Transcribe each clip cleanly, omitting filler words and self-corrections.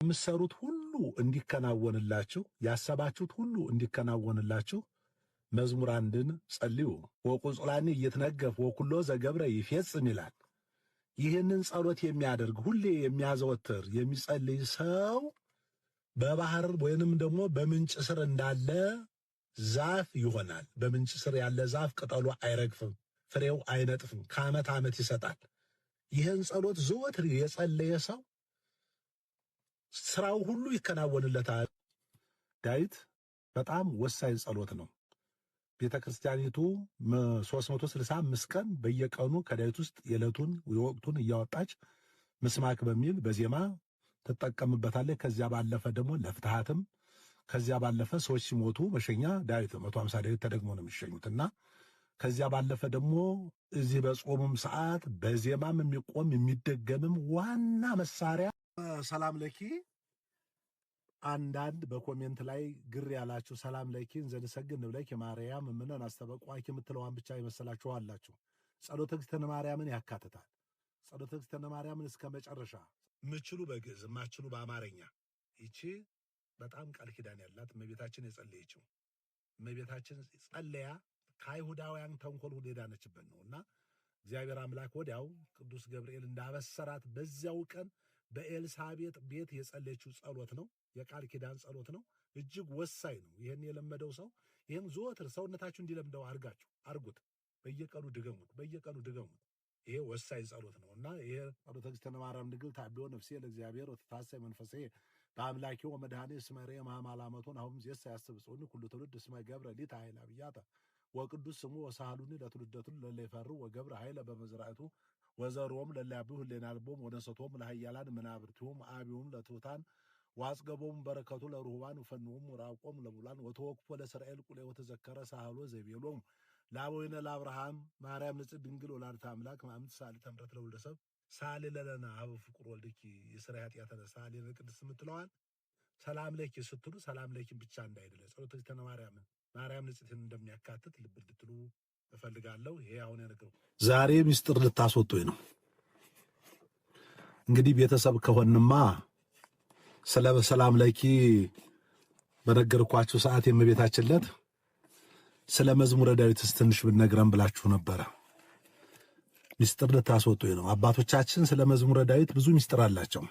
የምትሰሩት ሁሉ እንዲከናወንላችሁ፣ ያሰባችሁት ሁሉ እንዲከናወንላችሁ መዝሙር 1ን ጸልዩ። ወቁጽላኒ እየትነገፍ ወኩሎ ዘገብረ ይፌጽም ይላል። ይህንን ጸሎት የሚያደርግ፣ ሁሌ የሚያዘወትር፣ የሚጸልይ ሰው በባህር ወይንም ደግሞ በምንጭ ስር እንዳለ ዛፍ ይሆናል። በምንጭ ስር ያለ ዛፍ ቅጠሉ አይረግፍም፣ ፍሬው አይነጥፍም፣ ከዓመት ዓመት ይሰጣል። ይህን ጸሎት ዘወትር የጸለየ ሰው ስራው ሁሉ ይከናወንለታል። ዳዊት በጣም ወሳኝ ጸሎት ነው። ቤተ ክርስቲያኒቱ 365 ቀን በየቀኑ ከዳዊት ውስጥ የዕለቱን የወቅቱን እያወጣች ምስማክ በሚል በዜማ ትጠቀምበታለች። ከዚያ ባለፈ ደግሞ ለፍትሃትም፣ ከዚያ ባለፈ ሰዎች ሲሞቱ መሸኛ ዳዊት 150 ዳዊት ተደግሞ ነው የሚሸኙትና፣ ከዚያ ባለፈ ደግሞ እዚህ በጾሙም ሰዓት በዜማም የሚቆም የሚደገምም ዋና መሳሪያ ሰላም ለኪ። አንዳንድ በ comment ላይ ግር ያላችሁ፣ ሰላም ለኪ እንዘ ንሰግድ ንብለኪ ማርያም እምነ ናስተበቍዐኪ የምትለዋን ብቻ የመሰላችሁ አላችሁ። ጸሎተ እግዝእትነ ማርያምን ያካትታል። ጸሎተ እግዝእትነ ማርያምን እስከ መጨረሻ ምችሉ በግዕዝ፣ የማትችሉ በአማርኛ። ይቺ በጣም ቃል ኪዳን ያላት፣ እመቤታችን የጸለየችው፣ እመቤታችን ጸለያ ከአይሁዳውያን ተንኮል ሁሉ የዳነችበት ነው እና እግዚአብሔር አምላክ ወዲያው ቅዱስ ገብርኤል እንዳበሰራት በዚያው ቀን በኤልሳቤጥ ቤት የጸለየችው ጸሎት ነው። የቃል ኪዳን ጸሎት ነው። እጅግ ወሳኝ ነው። ይህን የለመደው ሰው፣ ይህን ዘወትር ሰውነታችሁ እንዲለምደው አርጋችሁ አርጉት። በየቀኑ ድገሙት፣ በየቀኑ ድገሙት። ይሄ ወሳኝ ጸሎት ነው እና ይሄ ጸሎተ እግዝእትነ ማርያም ድንግል ታቢዮ ነፍሴ ለእግዚአብሔር ወትታሰይ መንፈሴ በአምላኬ ወመድኃኔ እስመ ርኤ መሐማላመቶን አሁን ዜሳ ያስብ ጽዮን ኩሉ ትውልድ እስመ ገብረ ሊተ ኃይለ አብያተ ወቅዱስ ስሙ ወሳሃሉኒ ለትውልደቱ ለእለ ይፈርሁ ወገብረ ኃይለ በመዝራእቱ ወዘሮም ለእለ ያብሑ ህሌና ልቦም ወነሰቶም ለኃያላን መናብርቲሆም አቢሁም ለትሑታን ወአጽገቦሙ በረከቱ ለርሁባን ወፈንዎም ወራቆም ለቡላን ወተወክፎ ለእስራኤል ቁሌ ወተዘከረ ሳህሎ ዘቤሎሙ ለአበዊነ ለአብርሃም። ማርያም ንጽሕት ድንግል ወላዲተ አምላክ ማእምት ሰአሊተ ምሕረት ለወልደ ሰብ ሳሊ ለለነ ሀበ ፍቁር ወልድኪ የስራ ኃጢአተነ ሳሊ ለቅድስት የምትለዋል ሰላም ለኪ ስትሉ ሰላም ለኪን ብቻ እንዳይደለ ጸሎተ እግዝእትነ ማርያምን፣ ማርያም ንጽሕትን እንደሚያካትት ልብ እንድትሉ እፈልጋለሁ። ይሄ አሁን ያነገሩ ዛሬ ሚስጥር ልታስወጡኝ ነው። እንግዲህ ቤተሰብ ከሆንማ ስለ ሰላም ለኪ በነገርኳችሁ ሰዓት የእመቤታችን ዕለት ስለ መዝሙረ ዳዊትስ ትንሽ ብነግረን ብላችሁ ነበረ። ሚስጥር ልታስወጡኝ ነው። አባቶቻችን ስለ መዝሙረ ዳዊት ብዙ ሚስጥር አላቸው።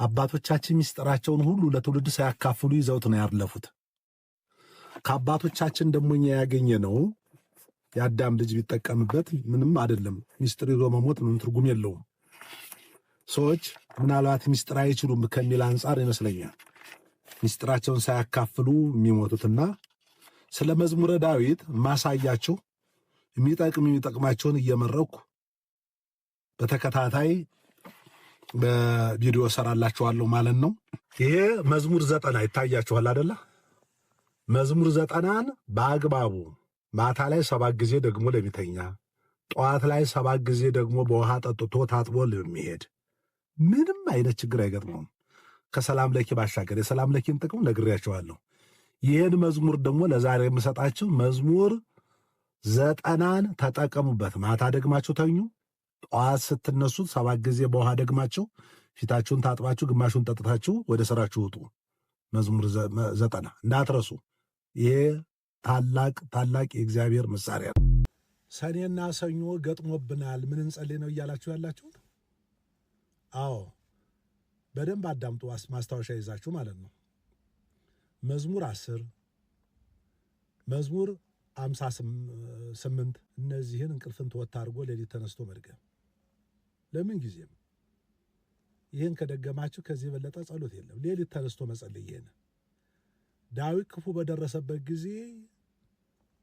አባቶቻችን ሚስጥራቸውን ሁሉ ለትውልድ ሳያካፍሉ ይዘውት ነው ያለፉት። ከአባቶቻችን ደግሞ እኛ ያገኘነው የአዳም ልጅ ቢጠቀምበት ምንም አይደለም። ሚስጥር ይዞ መሞት ምንም ትርጉም የለውም። ሰዎች ምናልባት ሚስጥር አይችሉም ከሚል አንጻር ይመስለኛል ሚስጥራቸውን ሳያካፍሉ የሚሞቱትና ስለ መዝሙረ ዳዊት ማሳያችሁ የሚጠቅማቸውን እየመረኩ በተከታታይ በቪዲዮ ሰራላችኋለሁ ማለት ነው። ይሄ መዝሙር 90 ይታያችኋል አደለ? መዝሙር 90ን በአግባቡ ማታ ላይ 7 ጊዜ ደግሞ ለሚተኛ፣ ጠዋት ላይ 7 ጊዜ ደግሞ በውሃ ጠጥቶ ታጥቦ ለሚሄድ ምንም አይነት ችግር አይገጥመውም። ከሰላም ለኪ ባሻገር የሰላም ለኪን ጥቅም ነግሬያቸዋለሁ። ይህን መዝሙር ደግሞ ለዛሬ የምሰጣችሁ መዝሙር 90ን ተጠቀሙበት። ማታ ደግማችሁ ተኙ። ጠዋት ስትነሱ 7 ጊዜ በውሃ ደግማችሁ ፊታችሁን ታጥባችሁ ግማሹን ጠጥታችሁ ወደ ስራችሁ ውጡ። መዝሙር 90 እንዳትረሱ። ይሄ ታላቅ ታላቅ የእግዚአብሔር መሳሪያ ነው። ሰኔና ሰኞ ገጥሞብናል፣ ምን እንጸልይ ነው እያላችሁ ያላችሁት? አዎ፣ በደንብ አዳምጡ፣ ማስታወሻ ይዛችሁ ማለት ነው። መዝሙር 10፣ መዝሙር 58፣ እነዚህን እንቅልፍን ተወት አድርጎ ሌሊት ተነስቶ መድገም ለምን ጊዜም። ይህን ከደገማችሁ ከዚህ የበለጠ ጸሎት የለም። ሌሊት ተነስቶ መጸለይ። ይሄን ዳዊት ክፉ በደረሰበት ጊዜ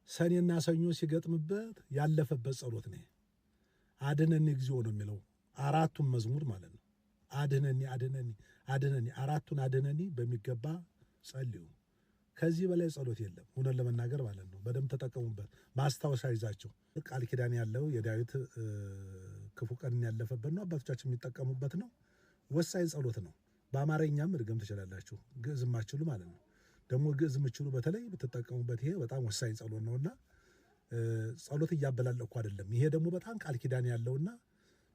ሰኔና ሰኞ ሲገጥምበት ያለፈበት ጸሎት ነው። አድነኒ እግዚኦ ነው የሚለው አራቱን መዝሙር ማለት ነው። አድነኒ፣ አድነኒ፣ አድነኒ፣ አራቱን አድነኒ በሚገባ ጸልዩ። ከዚህ በላይ ጸሎት የለም፣ እውነት ለመናገር ማለት ነው። በደንብ ተጠቀሙበት። ማስታወሻ ይዛችሁ ቃል ኪዳን ያለው የዳዊት ክፉ ቀንን ያለፈበት ነው። አባቶቻችን የሚጠቀሙበት ነው። ወሳኝ ጸሎት ነው። በአማርኛም መድገም ትችላላችሁ፣ ግዕዝ የማትችሉ ማለት ነው። ደግሞ ግዕዝ የምትችሉ በተለይ ብትጠቀሙበት ይሄ በጣም ወሳኝ ጸሎት ነውና ጸሎት እያበላለኩ አይደለም። ይሄ ደግሞ በጣም ቃል ኪዳን ያለውና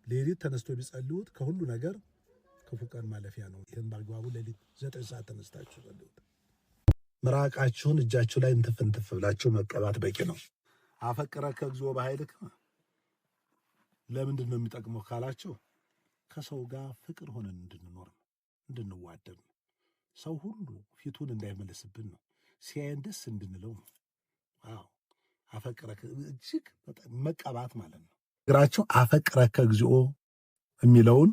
ሌሊት ተነስቶ ቢጸልዩት ከሁሉ ነገር ክፉ ቀን ማለፊያ ነው። ይህን በአግባቡ ሌሊት 9 ሰዓት ተነስታችሁ ጸልዩት። ምራቃችሁን እጃችሁ ላይ እንትፍ እንትፍ ብላችሁ መቀባት በቂ ነው። አፈቅረከ እግዚኦ በኃይልከ ለምንድን ነው የሚጠቅመው ካላችሁ ከሰው ጋር ፍቅር ሆነን እንድንኖር ነው፣ እንድንዋደድ ነው። ሰው ሁሉ ፊቱን እንዳይመልስብን ነው፣ ሲያየን ደስ እንድንለው ነው። አዎ፣ አፈቅረከ እጅግ በጣም መቀባት ማለት ነው። እግራቸው አፈቅረከ እግዚኦ የሚለውን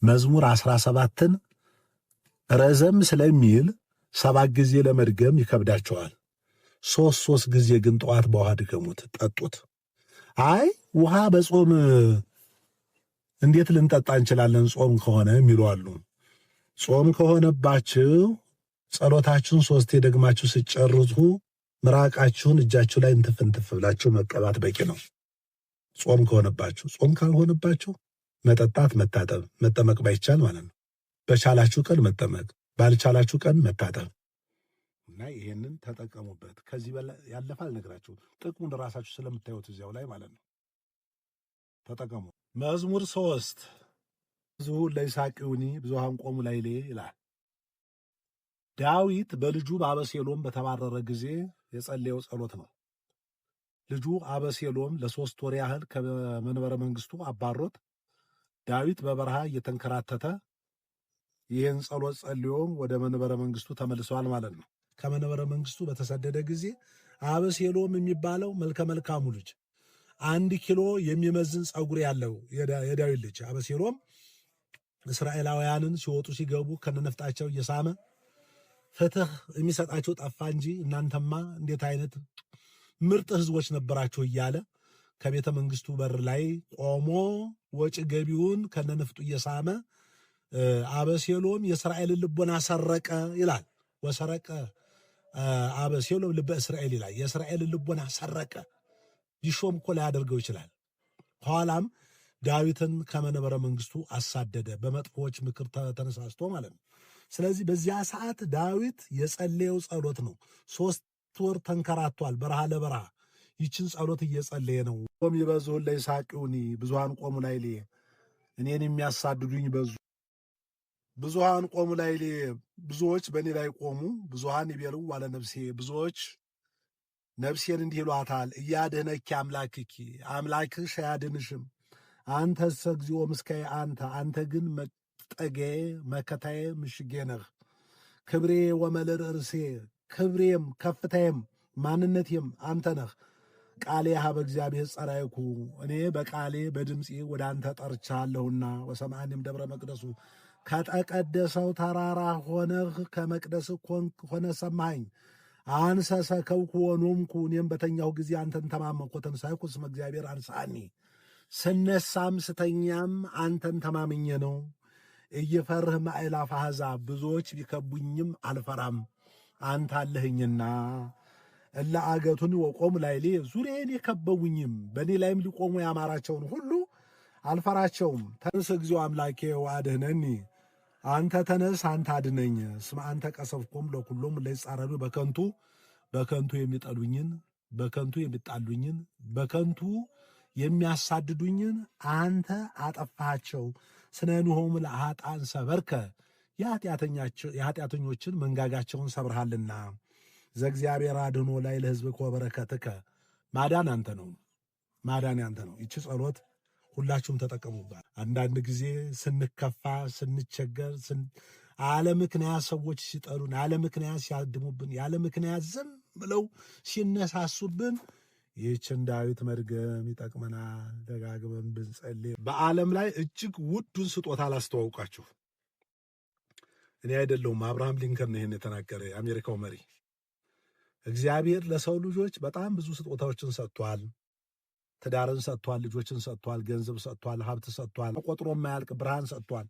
መዝሙር 17ን ረዘም ስለሚል 7 ጊዜ ለመድገም ይከብዳቸዋል። ሶስት ሶስት ጊዜ ግን ጠዋት በውሃ ድገሙት፣ ጠጡት። አይ ውሃ በጾም እንዴት ልንጠጣ እንችላለን ጾም ከሆነ የሚሉ አሉ። ጾም ከሆነባችሁ ጸሎታችሁን ሶስቴ ደግማችሁ ስትጨርሱ ምራቃችሁን እጃችሁ ላይ እንትፍ እንትፍ ብላችሁ መቀባት በቂ ነው። ጾም ከሆነባችሁ። ጾም ካልሆነባችሁ መጠጣት፣ መታጠብ፣ መጠመቅ ባይቻል ማለት ነው። በቻላችሁ ቀን መጠመቅ፣ ባልቻላችሁ ቀን መታጠብ እና ይሄንን ተጠቀሙበት። ከዚህ በላይ ያለፈ አልነግራችሁም። ጥቅሙን ራሳችሁ ስለምታዩት እዚያው ላይ ማለት ነው። ተጠቀሙ። መዝሙር 3 ብዙ ለይሳቅዩኒ ብዙሃን ቆሙ ላዕሌየ ይላል። ዳዊት በልጁ በአበሴሎም በተባረረ ጊዜ የጸለየው ጸሎት ነው። ልጁ አበሴሎም ለ3 ወር ያህል ከመንበረ መንግስቱ አባሮት ዳዊት በበረሃ እየተንከራተተ ይህን ጸሎት ጸልዮ ወደ መንበረ መንግስቱ ተመልሷል ማለት ነው። ከመንበረ መንግስቱ በተሰደደ ጊዜ አበሴሎም የሚባለው መልከ መልካሙ ልጅ፣ 1 ኪሎ የሚመዝን ጸጉር ያለው የዳዊት ልጅ አበሴሎም እስራኤላውያንን ሲወጡ ሲገቡ ከነነፍጣቸው እየሳመ ፍትህ የሚሰጣቸው ጠፋ እንጂ እናንተማ እንዴት አይነት ምርጥ ህዝቦች ነበራችሁ እያለ ከቤተ መንግስቱ በር ላይ ቆሞ ወጪ ገቢውን ከነንፍጡ እየሳመ አበሴሎም የእስራኤልን ልቦና ሰረቀ ይላል። ወሰረቀ አበሴሎም ልበ እስራኤል ይላል። የእስራኤልን ልቦና ሰረቀ። ቢሾም እኮ ላያደርገው ይችላል። ኋላም ዳዊትን ከመንበረ መንግስቱ አሳደደ፣ በመጥፎዎች ምክር ተነሳስቶ ማለት ነው። ስለዚህ በዚያ ሰዓት ዳዊት የጸለየው ጸሎት ነው። 3 ወር ተንከራቷል፣ በረሃ ለበረሃ ይችን ጸሎት እየጸለየ ነው። ቆም ይበዝሁ ለይሳቅዩኒ ብዙሃን ቆሙ ላዕሌየ፣ እኔን የሚያሳድዱኝ በዙ። ብዙሃን ቆሙ ላዕሌየ፣ ብዙዎች በእኔ ላይ ቆሙ። ብዙሃን ይቤልዋ ለነፍሴ፣ ብዙዎች ነፍሴን እንዲህ ይሏታል፣ ኢያድኅነኪ አምላክኪ፣ አምላክሽ አያድንሽም። አንተሰ እግዚኦ ምስካዬ አንተ፣ አንተ ግን መጠጊያዬ መከታዬ ምሽጌ ነህ። ክብሬ ወመልር ርእሴ፣ ክብሬም ከፍታዬም ማንነቴም አንተ ነህ። ቃልየ ኀበ እግዚአብሔር ጸራይኩ፣ እኔ በቃሌ በድምፄ ወደ አንተ ጠርቻለሁና። ወሰምዐኒ እምደብረ መቅደሱ፣ ከተቀደሰው ተራራ ሆነህ ከመቅደስ ሆነ ሰማኸኝ። አንሰ ሰከብኩ ወኖምኩ፣ እኔም በተኛሁ ጊዜ አንተን ተማመንኩ። ወተንሣእኩ እስመ እግዚአብሔር አንሥአኒ፣ ስነሳም ስተኛም አንተን ተማምኜ ነው። ኢይፈርህ እምአእላፈ አሕዛብ፣ ብዙዎች ቢከቡኝም አልፈራም፣ አንተ አለህኝና። እለ ዐገቱኒ ወቆሙ ላዕሌየ፣ ዙሪያዬን የከበቡኝም በእኔ ላይም ሊቆሙ ያማራቸውን ሁሉ አልፈራቸውም። ተንሥእ እግዚኦ አምላክየ ወአድኅነኒ፣ አንተ ተነስ፣ አንተ አድነኝ። እስመ አንተ ቀሰፍኮሙ ለኵሎሙ እለ ይጻረሩኒ በከንቱ፣ በከንቱ የሚጠሉኝን፣ በከንቱ የሚጣሉኝን፣ በከንቱ የሚያሳድዱኝን አንተ አጠፋሃቸው። ስነንሆሙ ለኃጥአን ሰበርከ፣ የኃጢአተኞችን መንጋጋቸውን ሰብርሃልና። ዘእግዚአብሔር አድኅኖ ላዕለ ሕዝብከ ወበረከትከ፣ ማዳን አንተ ነው፣ ማዳን ያንተ ነው። ይቺ ጸሎት ሁላችሁም ተጠቀሙባት። አንዳንድ ጊዜ ስንከፋ፣ ስንቸገር፣ አለ ምክንያት ሰዎች ሲጠሉን፣ አለ ምክንያት ሲያድሙብን፣ ያለ ምክንያት ዝም ብለው ሲነሳሱብን ይህችን ዳዊት መድገም ይጠቅመናል። ደጋግመን ብንጸልይ። በዓለም ላይ እጅግ ውዱን ስጦታ ላስተዋውቃችሁ። እኔ አይደለሁም፣ አብርሃም ሊንከን ነው ይህን የተናገረ፣ የአሜሪካው መሪ። እግዚአብሔር ለሰው ልጆች በጣም ብዙ ስጦታዎችን ሰጥቷል። ትዳርን ሰጥቷል፣ ልጆችን ሰጥቷል፣ ገንዘብ ሰጥቷል፣ ሀብት ሰጥቷል፣ ቆጥሮ የማያልቅ ብርሃን ሰጥቷል፣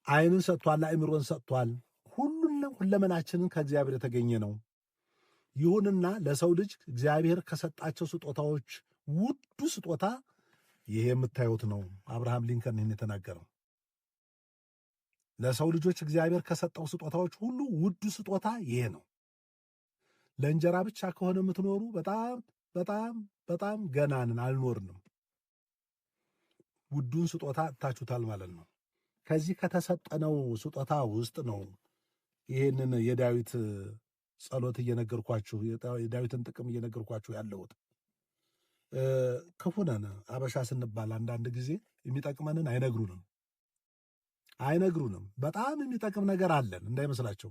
ዓይንን ሰጥቷል፣ አእምሮን ሰጥቷል። ሁሉን ሁለመናችንን ከእግዚአብሔር የተገኘ ነው። ይሁንና ለሰው ልጅ እግዚአብሔር ከሰጣቸው ስጦታዎች ውዱ ስጦታ ይሄ የምታዩት ነው። አብርሃም ሊንከን ይህን የተናገረው። ለሰው ልጆች እግዚአብሔር ከሰጠው ስጦታዎች ሁሉ ውዱ ስጦታ ይሄ ነው። ለእንጀራ ብቻ ከሆነ የምትኖሩ በጣም በጣም በጣም ገናንን አልኖርንም። ውዱን ስጦታ አጥታችሁታል ማለት ነው። ከዚህ ከተሰጠነው ስጦታ ውስጥ ነው ይህንን የዳዊት ጸሎት እየነገርኳችሁ፣ የዳዊትን ጥቅም እየነገርኳችሁ ያለሁት። ክፉ ነን አበሻ ስንባል አንዳንድ ጊዜ የሚጠቅመንን አይነግሩንም አይነግሩንም። በጣም የሚጠቅም ነገር አለን እንዳይመስላቸው።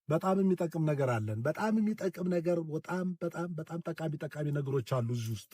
በጣም የሚጠቅም ነገር አለን። በጣም የሚጠቅም ነገር፣ በጣም በጣም በጣም ጠቃሚ ጠቃሚ ነገሮች አሉ እዚህ ውስጥ።